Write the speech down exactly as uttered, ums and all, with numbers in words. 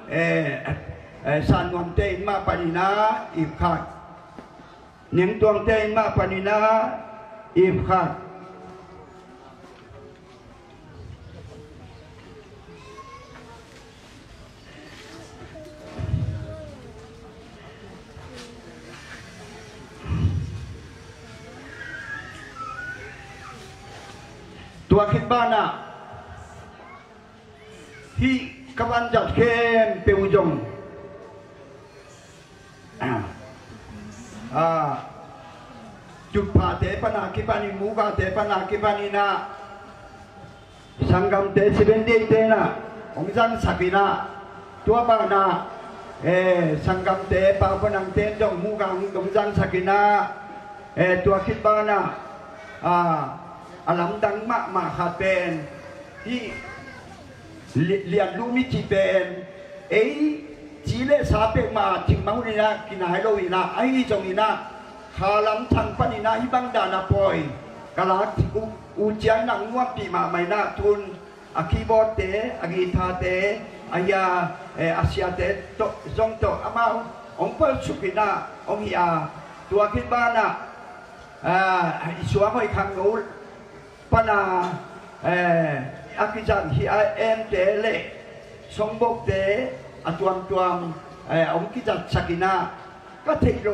Eh, eh, San Nuamte in mah panin ah ipkhak. Niangtuangte in mah panin ah ipkhak. Tua khit banah hih ka vanzat khempeuh zong, ah, tutphahte pana kipanin, mukahte pana kipanin ah, sanggamte Seventh Day-te in ah hong zangsak in ah, tua banah, eh, sanggamte Pau Kua Nangte in zong mukah hong zangsak in ah, eh, tua khit banah, ah, a lamdang mahmah khat pen hih Li-, Lian Lum i cih pen ei ci le sa peuhmah cingmang hun in ah kinai lo in ah, ahi zongin ah kha lam thang panin ah hih bang dan a pawi ka lak u, u ciang in ah nuampih mahmah in ah, tun a keyboard-te, a guitar-te, a hia, eh, a siate tawh, zong tawh amau hong pualsuk in ah hong hi a, tua khit banah, ah, i suang hoih khangno pana, eh, a kizat hih a ente le songbokte a tuamtuam, eh, hong kizatsak in ah, ka theih lo